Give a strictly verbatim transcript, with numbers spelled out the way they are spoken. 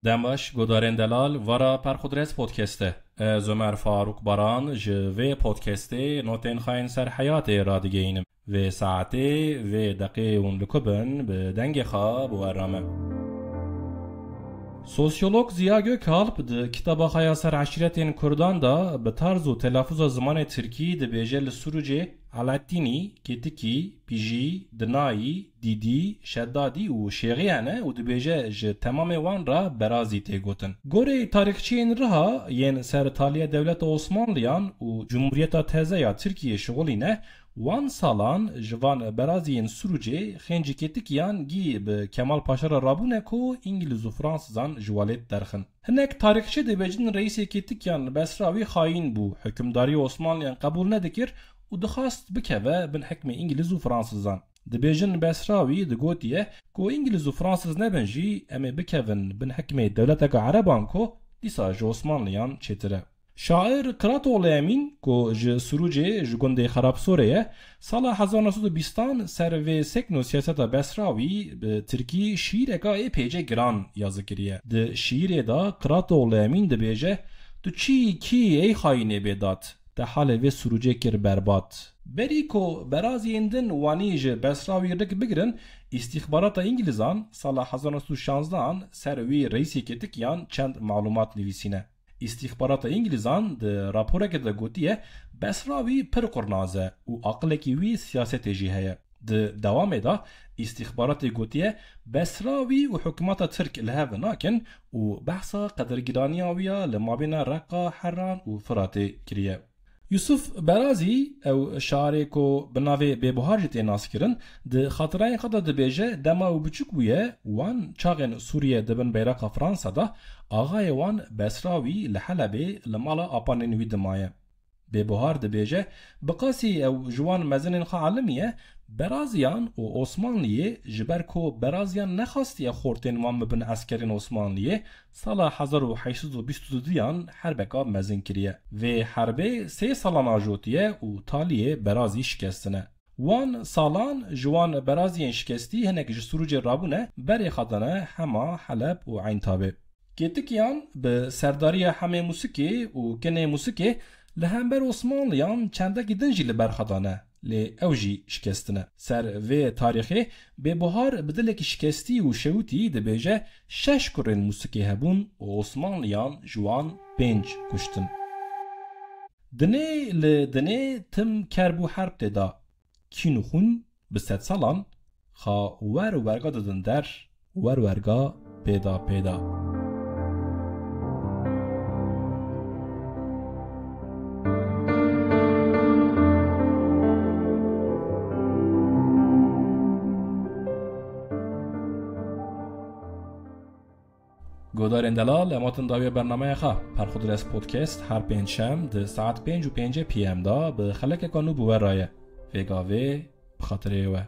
Dem baş, godarên delal, vara Perxudres Podcast e. Ez Ömer Faruk Baran ji vê podcastê notên xwe yên ser heyatê radigihînim. Vê saetê, vê deqê hûn li ku bin, bi dengê xwe bi we re me. Sosyolog Ziya Gökalp di kitaba xwe ya ser eşîretên Kurdan de bi tarz û telaffuza zimanê Tirkî dibêje li Sûrûcê Alattînî, Ketikî, Pijî, Dinayî, Dîdî, Şedadî û Şêxî hene û dibêje ji temamê wan re Berazî tê gotin. Gorê tarîxçiyên riha yên ser taliya dewleta Osmanliyan û Cumhuriyeta Teze ya Tirkiyê şixulîne, wan salan ji van Beraziyên Sûrûcê Xêncî Ketikiyan gî bi Kemal Paşa re rabûne ku Îngiliz û Fransizan ji welêt derxin. Hinek tarîxçî dibêjin reîsê Ketikiyan Besrawî xayîn bû, hukimdarî Osmanliyan qebûl nedikir û dixwast bikeve bin hikmê Îngiliz û Fransizan. Dibêjin Besrawî digotiye ku Îngiliz û Fransiz nebin jî em ê bikevin bin hikmê dewleteke Ereban ku dîsa ji Osmanliyan çêtir e. Şair Qiratoğlu Emîn ku ji Sûrûcê ji gundê Xerabsorê ye, sala hezar neh sed û bîstan ser vê sekn û siyaseta Besrawî bi tirkî şîîreka êpêcê giran yazî kiriye. Di şîîrê de Qiratoğlu Emîn dibêje: Tu çî kî ey xayînê bêdad? Te halê vê Sûrûcê kir berbat. Berî ku Beraziyên din wanî ji Besrawî rik bigirin, îstîxbarata Îngilizan sala hezar neh sed û şanzdehan ser wî reîsê Ketikiyan çend malûmat nivîsîne. Îstîxbarata Îngilizan di raporekê de gotiye, Besrawî pir qurnaz e û aqilekî wî siyasetê jî heye. Di dewamê de îstîxbaratê gotiye, Besrawî û hikûmeta Tirk li hev nakin û behsa qedirgiraniya wî ya li mabêna Reqa, Heran û Firatê kiriye. Yusuf Berazî, ew şairê ku bi navê Bêbuhar jî tê naskirin, di xatireyên xwe de dibêje, dema ew biçûk bûye, wan çaxên Sûriye di bin beyreqa Fransa de, axayê wan Besrawî li Helebê li mala apanên wî dimaye. Bêbuhar dibêje, bi qasî ew ji wan mezinên xwe alimî ye, Beraziyan û Osmanliyê, ji ber ku Beraziyan nexastiye xortên wan bibin eskerên Osmanliyê, sala hezar û heşt sed û bîst û duyan herbeka mezin kiriye. Vê herbê sê salan ajotiye û taliyê Berazî şikestine. Wan salan ji wan Beraziyên şikestî hinek ji Sûrûcê rabûne, berê xwe dane hema Heleb û Eyntabê. Kêtikiyan bi serdariya Hemê Musikê û Kinê Musikê li hember Osmanliyan çendekî din jî li ber xwe dane, lê ew jî şikestine. Ser vê tarîxê Bêbuhar bi dilekî şikestî û şewitî dibêje, şeş kurên Musikê hebûn û Osmanliyan ji wan pênc kuştin. Dinê li dinê tim kerb û herb tê da. Kîn û xûn bi sedsalan xa wer werga didin der, wer werga pêda pêda. Godarên delal, em hatin dawiya bernameya xwe. Perxudres Podcast her pêncşem di saet pênc û pêncî P M de bi xelekeka nû bi we re ye. Vê gavê bi xatirê we.